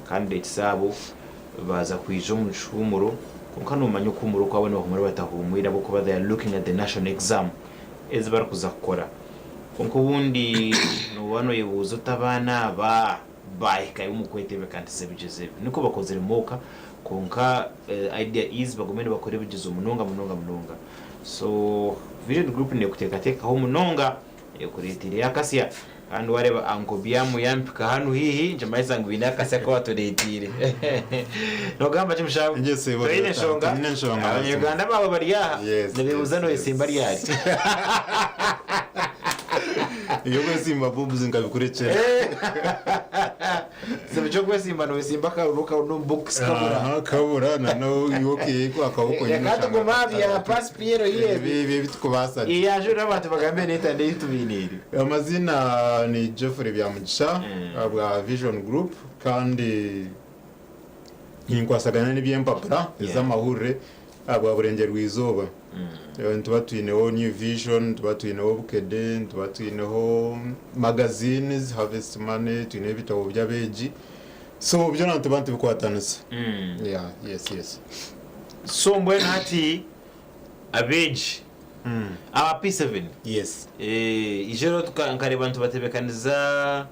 Candidates abo baaza kwija omu kihuumuro kwonka noomanya okuhuumura okwabo nibahuumura batahuumwire ahabw'okuba they are looking at the national exam ezi barikuza kukora. Kwonka obundi nooba nooyebuuza oti abaana aba baahika hi omu kwetebeekanisiza ebigyezo ebi? Nikwo bakozire mock kwonka idea is bagume nibakora ebigyezo munonga munonga munonga. So Vision Group neekuteekateekaho munonga ekureeteire akasya. Kandi wareeba Uncle Byamu yampika hanu haihi nikimanyisa ngu baine akasya aku batureeteire. Nogamba ki mushaho? Yes, Toine tata, nshonga? tinyine nshonga mazima. Abanyarwanda baawe bari aha Yes, nibeebuuza yes, noyesimba yes. ryari. Eby'okwesimba boobs nkabikurekyera. Kizibu ky'okwesimba noyesimba akaruru kawe n'omu box kabura. Aha, kabura na no okeekwa akaboko Reka nyine tugume aha bya pass PLE ebi. Ebi ebitukubaasa gye. Yanjurira abantu bagambe n'etanda ei tubainiire. Amaziina ni Geoffrey Byamugisha bwa Vision Group kandi ninkwasagana n'eby'empapura ez'amahurire bwa Burengyerwa Izooba. Nituba twineho New Vision, nituba twineho Bukedde, nituba twineho magazines, Harvest Money, twineho ebitabo by'abeegi. So byona nituba nitubikwatanisa. Yeah, yes, yes. So mbwenu hati abeegi aba P7 Yes. Eizooba nkareeba nitubatebeekaniza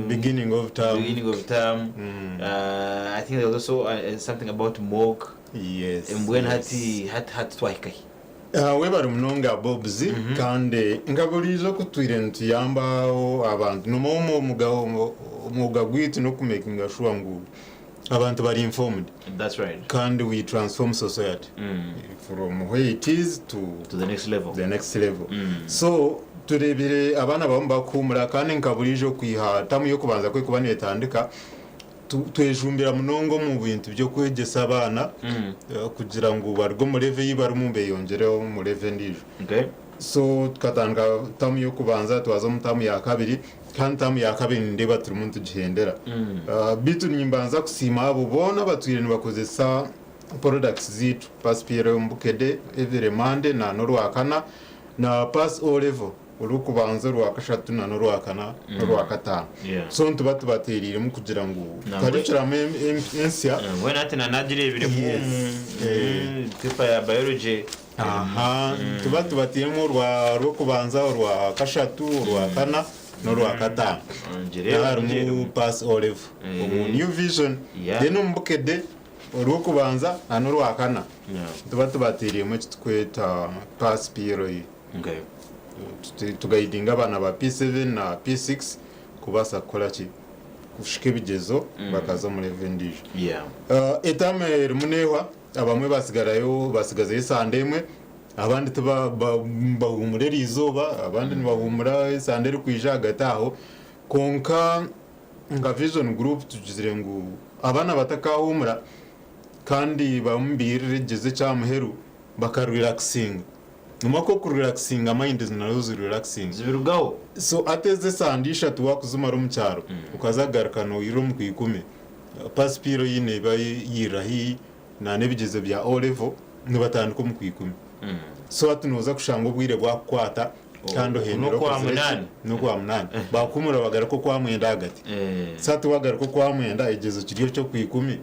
Beginning of term. Beginning of term. I think there was also something about mock. Yes. Mbwenu yes. hati hati hati twahika hi? Webare munonga Bobs kandi nka buriijo oku tutwire nituyambaho abantu nomanya omwoga gwaitu n'okumakinga sure ngu abantu bari informed That's right. kandi we transform society from where it is to To the next level. the next level so tureebire abaana bamwe bakuhumura kandi nka buriijo kwiha tamu y'okubanza ku erikuba netandika twejumbira munonga omu bintu by'okwegyesa abaana kugira ngu baruge omu level ei barimu beyongyere omu level endiijo Okay. so tukatandika tamu y'okubanza twaza omu tamu ya kabiri kandi tamu ya kabiri nindeeba turimu nitugihendera beitu nimbanza kusiima abo boona abatwire nibakozesa products zaitu pass PLE omu Bukedde every Monday na n'orwakana na pass O level orw'okubanza orwakashatu na n'orwakana n'orwakataano Yeah. so nituba tubateereiremu kugira ngu Nangwe- curriculum ensya Mbwenu hati na nagireebiremu Yes. omu paper ya biology. Aha, nituba tubateiremu orwa rw'okubanza, orwa kashatu, orwa kana n'orwa kataano. Ngireeba, Harimu ngireeba. pass O level omu New Vision, Yeah. then omu Bukedde orw'okubanza na n'orwa kana Yeah. nituba tubateiremu eki tukweta pass PLE. Okay. Tugaidinga abaana ba P7 na P6 kubaasa kukora ki? Kushika ebigyezo bakaza omu level endiijo. Yeah. Etaama erimu neehwa. Abamwe batsigarayo batsigazeyo esande emwe, abandi nibahuumura eri izooba, abandi nibahuumura esande erikwija ahagati aho. Kwonka nka Vision Group tugizire ngu abaana batakahuumura kandi bamwe bairire ekigyezo ekya muheru bakarelaxinga. Nomanya ku okurelaxinga mind nazo zirelaxinga. Zibirugaho. So hati ezi esande ishatu waakuzimara omu kyaro okaza kugaruka noirira omu Kwikumi, Pasipiiro ei neeba yairira haihi na n'ebigyezo bya O level nibatandika omu Kwikumi. So hati nooza kushanga obwire bwakukwata kandi ohendere N'okwa okozire ki? munaani. N'okwa munaani. Bakuhumura bagaruka okwa mwenda ahagati. So hati wagaruka okwa mwenda ekigyezo kiri eky'Okwikumi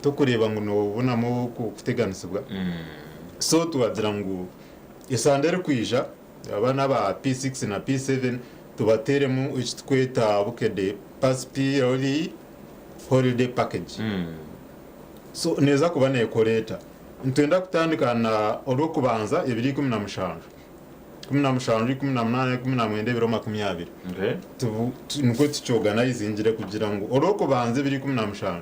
tokureeba ngu noobonamu kuteganisibwa. So twagira ngu esande erikwija abaana aba P6 na P7 tubateeremu eki turikweta Bukedde Pass PLE Holiday Package. So neeza kuba neekora eta? Nitwenda kutandika na Orwokubanza ebiro 17, 17, 18, 19 ebiro 20. Nikwo tukyoganayizingire kugira ngu Orwokubanza ebiro 17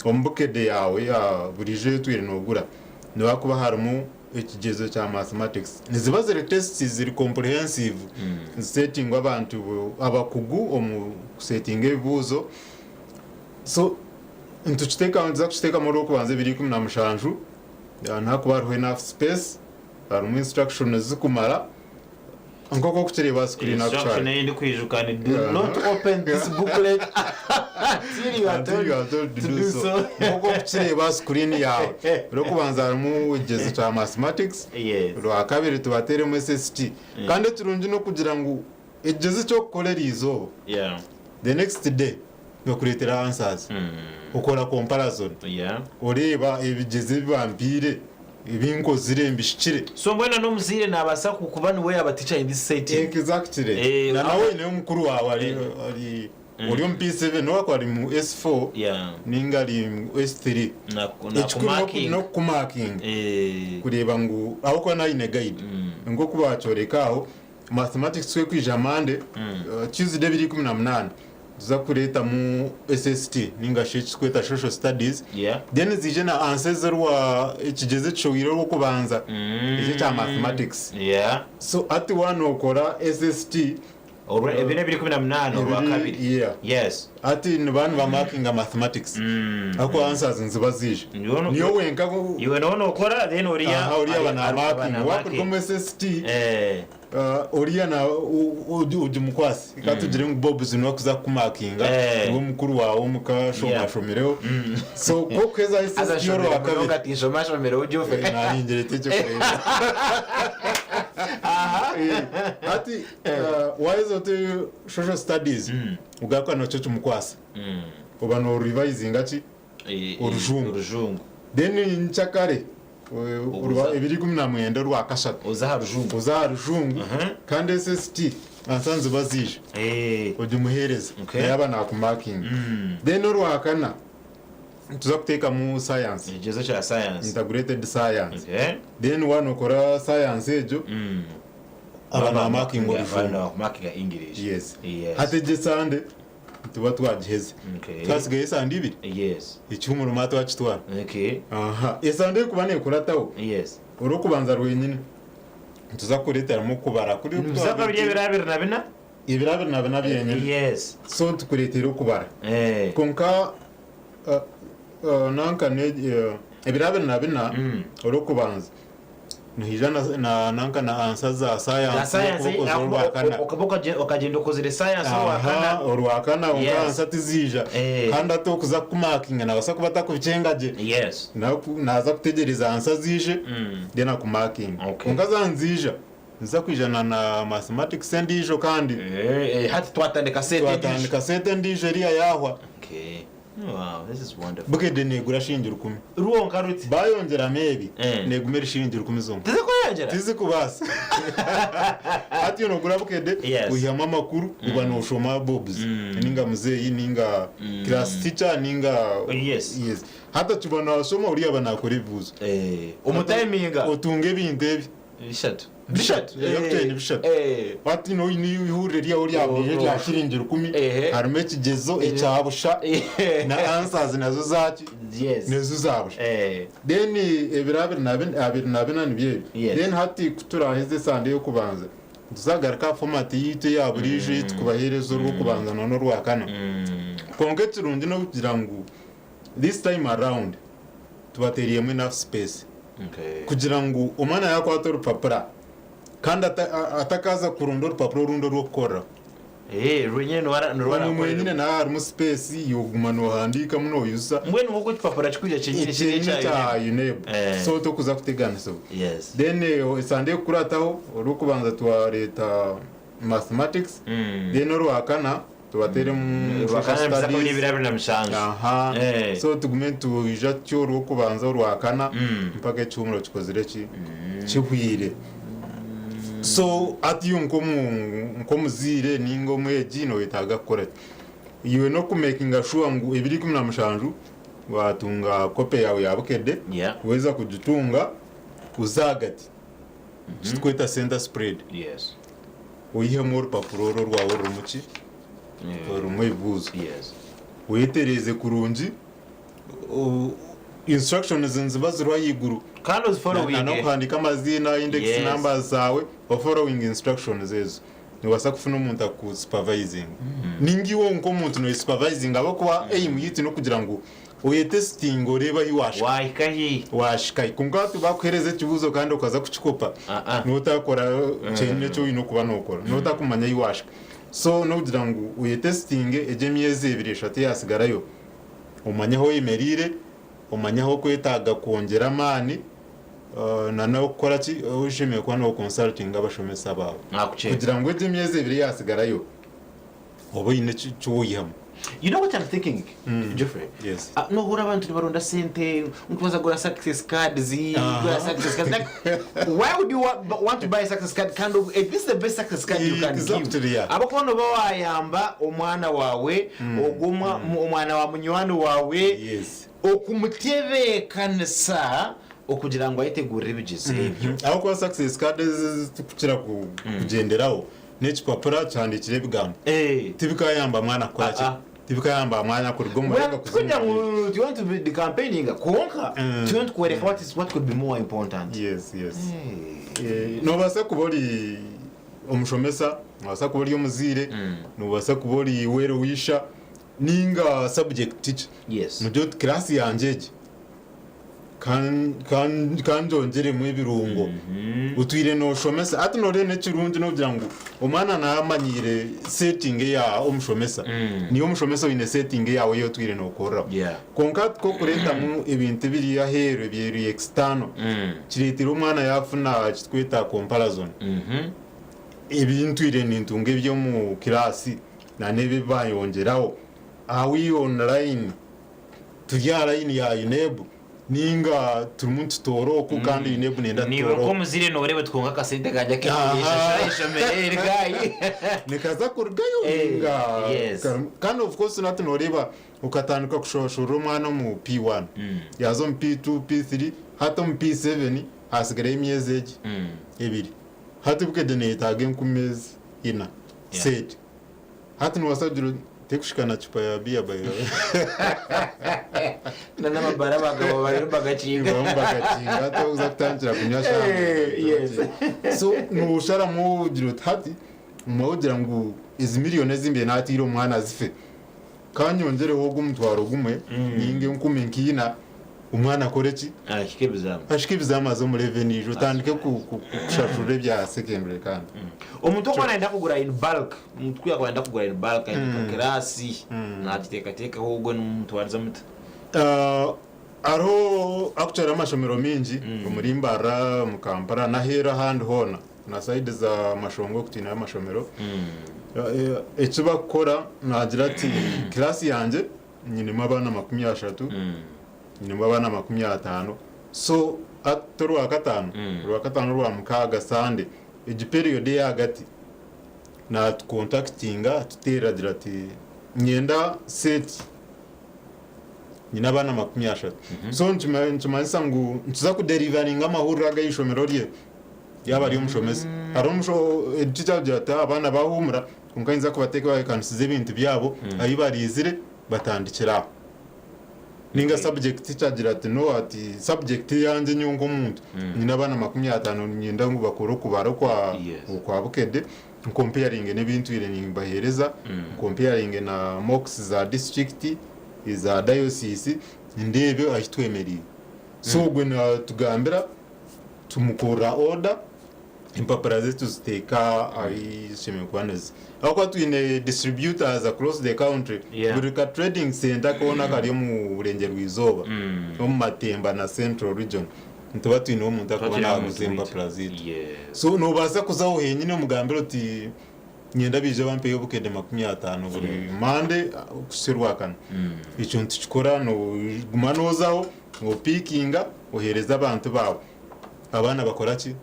omu Bukedde yaawe ya buriijo ei otwire noogura nihakuba harimu ekigyezo kya mathematics. Niziba ziri tests ziri comprehensive zisetingwa abantu abakugu omu kusetinga ebibuuzo. So nitukiteekamu nituza kukiteekamu orwokubanza ebiro 17 nihakuba hariho enough space, harimu instructions zirikumara nk'oku orikukireeba aha screen Instruction actually. ei ndikwijuka ni do not open this booklet until you are Until you are told told to do so. Nk'oku orikukireeba aha screen yaawe. Orwokubanza harimu ekigyezo kya mathematics, Yes. orwakabiri tubateeremu SST. Kandi ekirungi n'okugira ngu ekigyezo eki orikukora eriizooba, Yeah. the next day. Nibakureetera answers. Okora comparison. Oreeba ebigyezo ebi bampiire, ebi nkozire mbihikire. So mbwenu n'omuzaire naabaasa kuba niwe yaaba teacher in this setting. Exactly. Eh, Na nawe oineyo mukuru waawe ari ari ori omu P7 noba ari mu S4 ninga ari mu S3. Ekikuru n'okukumakinga kureeba ngu ahabw'okuba naaba aine guide. Nk'oku baakyoreka aho, Mathematics ku erikwija Monday, Tuesday 2018 nituza kureetamu SST ninga shi eki turikweta Social Studies then ziije na answer ez'orwa ekigyezo ekishohweire orw'okubanza eki ekya Mathematics. So hati waaba nookora SST Ebiro 2018 Orwakabiri. Yeah. Yes. Hati nibaba nibamakinga Mathematics ahabw'okuba answers niziba ziija. Niiwe wenka. Iwe nooba nookora then oriya. Aha oriya aba namakinga. Waakuruga omu SST oriya ogimukwase. Ka tugire ngu Bobs niwe arikuza kukumakinga, niwe mukuru waawe omuka ashomashomireho. So ku orikuheza SST orwakabiri. Munonga tinshomashomireho Geoffrey. Naayingira eky'okureeberaho. Hati waaheza oti Social Studies, ogaruka nakyo kimukwasa. Oba noorivayizinga ki? Orujungu. Orujungu. Then nkyakare 2019 Orwakashatu. Oze aha Rujungu. Oze aha Rujungu kandi SST ansa niziba ziija. Ogimuheereze nawe yaaba naakumakinga. Then Orwakana nituza kuteekamu Science. Ekigyezo kya Science. Integrated Science. Then waaba nookora Science egyo. Aba namakinga orujungu. Nakumakinga English. Yes. Yes. Hati egyo esande nituba twagiheza. Okay. Twasigayo esande ibiri. Yes. Ekihumuro ma twakitwara. Okay. Aha. Esande erikuba nekurataho. Yes. Orwokubanza rwenyine nituza kureteramu okubara kuri Nibiza kuba biri ebiro 24? Ebiro 24 byenyine. Yes. So nitukuretera okubara. Eh. Kwonka nanka ebiro 24 orwokubanza Nihaija na nanka na ansa za Za sayansi sayansi okuba okozire orwakana. okaba okagyenda okozire sayansi orwakana. Aha, orwakana kwonka Yes. ansa tiziija. Eh. Kandi hati okuza kukumakinga nabaasa kuba atakubikyenga gye. Yes. Naku- Naaza kutegyereza ansa ziije then akumakinge. Okay. Kwonka zaaba niziija, niziza kwija na na mathematics endiijo kandi. Eh, eh, hati twatandika seeti endiijo. Twatandika seeti endiijo eriya yaahwa. Okay. Wow, this is wonderful. Bukede negura shilingi rukumi. Rwonka ruti. Bayongyeramu ebi, Eh. neguma eri shilingi rukumi zonka. Tizikweyongyera? Tizikubaasa. Hati iwe nogura Bukede, Yes. oihamu amakuru, oba noshoma Bobs, ninga muzeeyi, ninga class teacher, ninga... Yes. Yes. Hati okiba nashoma, oriya aba nakora ebibuuzo. Eh, omutayiminga. Otunga ebintu ebi. Bishatu. Bishatu. Eby'okuteera ni bishatu. Hati n'eihurire ryawe rya buriijo rya shiringi rukumi harimu ekigyezo ekya busha na answers nazo zaki? Nazo za busha. Then ebiro 24 nibyo ebyo. Then hati ku turaaheze esande y'okubanza, nituzagaruka aha format yaitu eya buriijo ei turikubaheereza orw'okubanza n'orwakana. Kwonka ekirungi n'okugira ngu this time around tubateereiremu enough space. Kugira ngu omwana yaakwata orupapura kandi atakaaza kuronda orupapura orundi orw'okukoreraho. Omwe mwenyine naaba harimu space y'okuguma noohandiikamu nooyuza. Mbwenu nk'oku ekipapura kirikwija kyenyine kiri ekya UNEB. So tokuza kuteganisibwa. Then esande erikukurataho orw'okubanza twareeta Mathematics, then orwakana tubateremu social studies. Ebiro 27. Aha. So tugume nitwija tutyo orw'okubanza orwakana mpaka ekihumuro kikozire ki? Kihwire. So hati iwe nk'omuzaire ninga omwegi noyetaaga kukora ki? Iwe n'okumekinga shuwa ngu ebiro 17 watunga kope yaawe ya Bukedde, waheza kugitunga oze ahagati. Eki turikweta center spread. Yes. Oihemu orupapura oru orwawe orurimu ki? Orurimu ebibuuzo. Yes. Oyetereeze kurungi. Instructions niziba ziriho ahaiguru. Kandi oziforowinge. Na n'okuhandiika amaziina, index Yes. numbers zaawe, oforowinge instructions ezo. Noobaasa kufuna omuntu akusupervisinga. Ninga iwe nk'omuntu nooyesupervisinga ahabw'okuba aim yaitu n'okugira ngu Oyetesitinge oreebe ahi waashika. Waahika hi? Waahika hi? Kwonka hati baakuheereza ekibuuzo kandi okaza kukikopa, Aa. nooba otakora kyenyine eki oine kuba nookora. Nooba otakumanya ahi waahika. So n'okugira ngu oyetesitinge egyo emyezi ebiri eshatu eyaatsigarayo, omanye ahu oyemereire, omanye ahu orikwetaaga kwongyera amaani, na n'okukora ki, oshemereire kuba nookonsarutinga abashomesa baawe. Naakukyega. Kugira ngu egyo emyezi ebiri eyaatsigarayo, obe oine eki waihamu. You know what I'm thinking, Geoffrey? Yes. Ah, nohura abantu nibaronda sente, nkubaza gura success cards, gura success cards. Like, why would you want to buy a success card? Kind of, if this is the best success card you can Exactly, give. yeah. Abakuba noba wayamba omwana wawe, ogwo omwana wa munywani wawe, Yes. okumutebeekanisa okugira ngu ayetegurire ebigyezo ebyo. Ahabw'okuba success card ezi ezitukukira kugyenderaho n'ekipapura kihandiikire ebigambo. Tibikayamba mwana kukora ki? Ah, ah. Tibikayamba mwana kuruga omu Well, marengo kuza tikugira omu ngu marengo. do you want to be the campaigning kwonka turiyo nitukworeka what is what could be more important. Yes. Noobaasa kuba ori omushomesa, noobaasa kuba ori omuzaire, noobaasa kuba ori well wisher ninga subject teacher. Yes. Nogire oti class yangye egi Ka ngyongyeremu ebirungo. Otwire nooshomesa. Hati nooreeba n'ekirungi n'okugira ngu omwana naaba amanyiire setting eya omushomesa. Niiwe omushomesa oine setting eyaawe ei otwire nookoreraho. Kwonka hati ku orikureetamu ebintu ebiri aheeru ebiri external, kireetera omwana yaafuna eki turikweta comparison. Ebi ntwire nintunga eby'omu kiraasi n'ebi ebi baayongyeraho, are we on line? Turi aha layini ya UNEB ninga turimu nitutoora oku kandi UNEB nenda Niiwe tutoore oku. nk'omuzaire nooreeba oti kwonka akasente kangye Aha. ak'eishomero ishomero eri gaayi. Nikaza kurugayo Eh, ninga yes. karimu kandi of course nahati nooreeba okatandika kushoshorora omwana omu P1 yaaza omu P2, P3 hati omu P7 hasigarayo emyezi egi ebiri. Hati Bukedde neyetaaga enkumi ezi ina Yeah. set. Hati nobaasa kugira oti tekushika na cupa ya biya by the way. Na n'amabara abagabo bariyo bagakinga. Bamwe bagakinga hati okuza kutandikira kunywa shaaha Eh, yes. So nosharamu ogira oti hati omwe ogira ngu ezi miriyoni ezi mbaire natiire omwana zife kanyongyereho ogu omutwaro gumwe ninga enkumi nkaina omwana akore ki? Ahike ebizamu. Ashike ebizamu aze omu level endiijo otandike kushashurira ebya secondary kandi. Omuntu okuba nayenda kugura in bulk, omuntu ku yakuba nayenda kugura in bulk aine nka kiraasi nakiteekateekaho ogwo nimumutwariza muta? Hariho actually amashomero maingi omuri Mbarara, omu Kampala n'aheeru ahandi hoona na sayidi za Mashongo oku twineyo amashomero. Eki bakukora naagira ati kiraasi yangye nyinemu abaana 30, nyinemu abaana 50 so hati orwakataano, orwakataano orwamukaaga Sunday egi period ey'ahagati naatukontakitinga atuteerera agira ati niinyenda seeti nyine abaana 30 so nikimanyisa ngu nituza kuderivaringa amahurire aga aha ishomero rye yaaba ari omushomesa. Hariho teacher agira ati abaana baahuumura kwonka ninza kubatebeekanisiza ebintu byabo ahu bariizire batandikire aho. Ninga subject teacher agira ati no ati subject eyangye nyowe nk'omuntu nyine abaana 50 niinyenda ngu bakore okubara okwa okwa Bukedde nkompeyaringe n'ebi ntwire nimbaheereza, nkompeyaringe na mocks za district, eza diocese ndeebe ahu twemereire. So ogwe naatugambira tumukorera order. Empapura ze tuziteeka ahu zishemereire kuba niziza. Ahabw'okuba twine distributors across the country, Yeah. buri ka trading centre koona akari omu Burengyerwa-izooba, omu Matemba na Central region, nituba twineho omuntu Tuba arikuba twineho naaguza omuntu empapura waitu. zaitu. Yes. So noobaasa kuzaho henyine omugambire oti niinyenda baije bampeyo obukede 50 buri Monday kuhitsya Orwakana. Ekyo nitukikora nooguma noozaho, opiikinga, oheereza abantu baawe. Abaana bakora ki?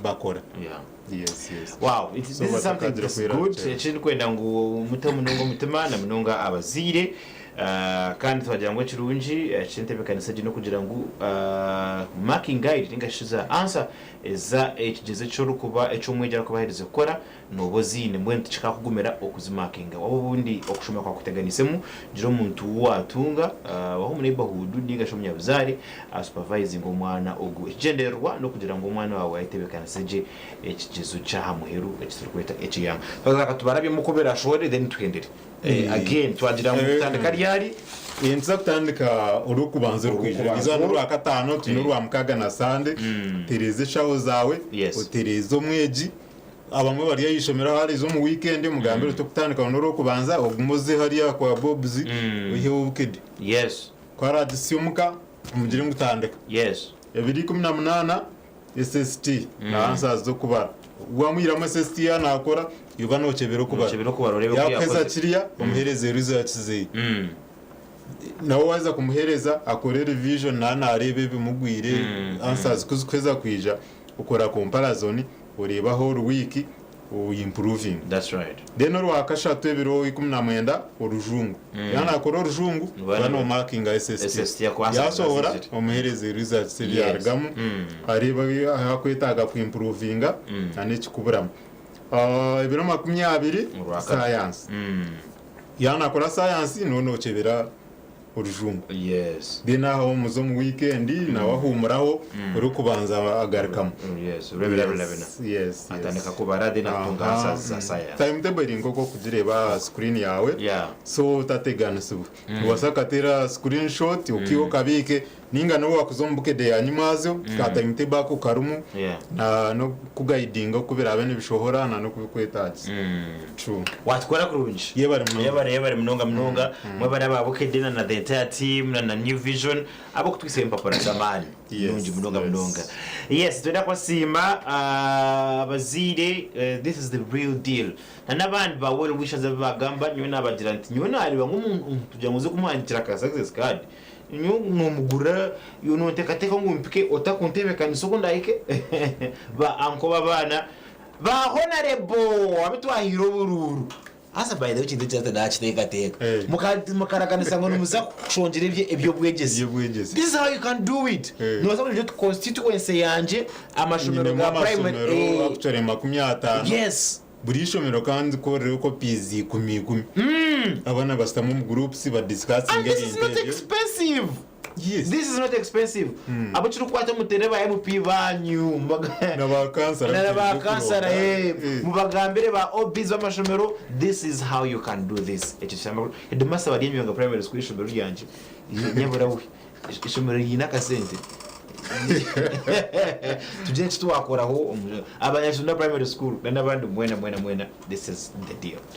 Bakora. Yeah. Yes. Wow, it, So this is something batakagira that's kwera good. kukyera. Ekindikwenda ngu mute munonga omutima na munonga abazaire Ah, kandi twagira ngu ekirungi eky'entebeekanisa egi n'okugira ngu ah, marking guide ninga shi za answer eza ekigyezo eki orikuba eki omwegi arikuba aherize kukora Nooba oziine, mbwenu tikikaakugumira okuzimakinga. Waaba obundi okushoma kwakuteganisemu, gira omuntu ou waatunga, waaba omu neighbourhood nainga shi omunyabuzaare asupervisinge omwana ogwo. Ekigyendererwa n'okugira ngu omwana waawe ayetebeekanise gye ekigyezo ky'aha muheru eki turikweta ekiyanga. Twaza ka tubarabyemu oku biraashohore then tuhendere. Again twagira ngu kutandika ryari? Nituza kutandika Orwokubanza orurikwija. Orwokubanza. Eriizooba n'Orwakataano, twine Orwamukaaga na Sande. Tereeza eshaho zaawe, otereeze omwegi. Abamwe bari aha ishomero ahu ariiza omu wiikendi omugambire oti okutandika ngu n'orwokubanza ogume oze hariya kwa Bob's oiheho obukede. Yes. Ku araagisya omuka omugire ngu tandika. Yes. 2018 SST na answers z'okubara. Wamwihiramu SST yaaba naakora, iwe ba nookyebera okubara. Nookyebera okubara oreebe oku Yaakuheeza yakozire. kiriya, omuheereze results ze. Nawe waaza kumuheereza, akore revision naaba naareeba ebimugwire, answers ku zikuheza kwija, okora comparison, oreeba ahu ori weak, o improvinga. That's right. Then orwakashatu ebiro 19 orujungu. Yaaba naakora orujungu, Niba oba noomakinga SST. SST akubaasa Yaasohora, kuzazigira. omuheereze results Yes. ebyarugamu, areebe ahu akwetaaga ku improvinga na n'ekikuburamu. Ebiro 20 Orwakana. science. Yaaba naakora science, niwe nookyebera orujungu. Yes. Then aho muze omu weekend nawe ahuumuraho orikubanza agarukamu. Yes, oreebera bina bina. Yes, yes. Atandika kubara then atunga answers za science. Timetable eri nk'oku okugireeba aha screen yaawe. So otateganisibwa. Noobaasa kukateera screenshot okiihe okabiike ninga n'obu waakuza omu Bukedde ya nyimwazyo ka timetable ako karimu na n'okukugayidinga oku biraabe nibishohora na n'okubikwetaagisa. True. Watukora kurungi. Yebare munonga. Yebare yebare munonga munonga. Mwebare aba Bukedde na na the entire team na na New Vision abokutwisa empapura z'amaani. Yes, Nungi munonga yes. munonga. Yes, twenda kubasiima abazaire this is the real deal. Na n'abandi ba well wishers abu bagamba nyowe nabagira nti nyowe nareeba ngu omuntu kugira ngu oze kumuhandikira ka success card nyowe nomugurira iwe notekateka ngu mpike otakuntebekanisa oku ndahike ba uncle b'abaana Ba Honarebo abu twahaire oburuuru. Haza by the way ekintu eki hati nakiteekateeka. Eh. Mukaraganisa ngu nimuza kushongyera eby'obwegyese. Eby'obwegyese. This is how you can do it. Eh. Noobaasa kugira oti constituency yangye amashomero Nyinemu ga primary. amasomero Eh. actually 50. Yes. Buri ishomero ka ndikorereho copies ikumi ikumi. Abaana bashutame omu groups ba And discussinge this is ebintu not ebyo. expensive. Yes. This is not expensive. Abu kirikukwata muteere ba MP banyu mubaga- Na ba kansara na ba mugyende kansara kuronda. eh, Eh. mubagambire ba OBs b'amashomero this is how you can do this. Ekyo kyamba headmaster bari Emyonga primary school ishomero ryangye nyabura we ishomero riine akasente tugire eki twakoraho abanyakitunda primary school na n'abandi mwena mwena mwena this is the deal.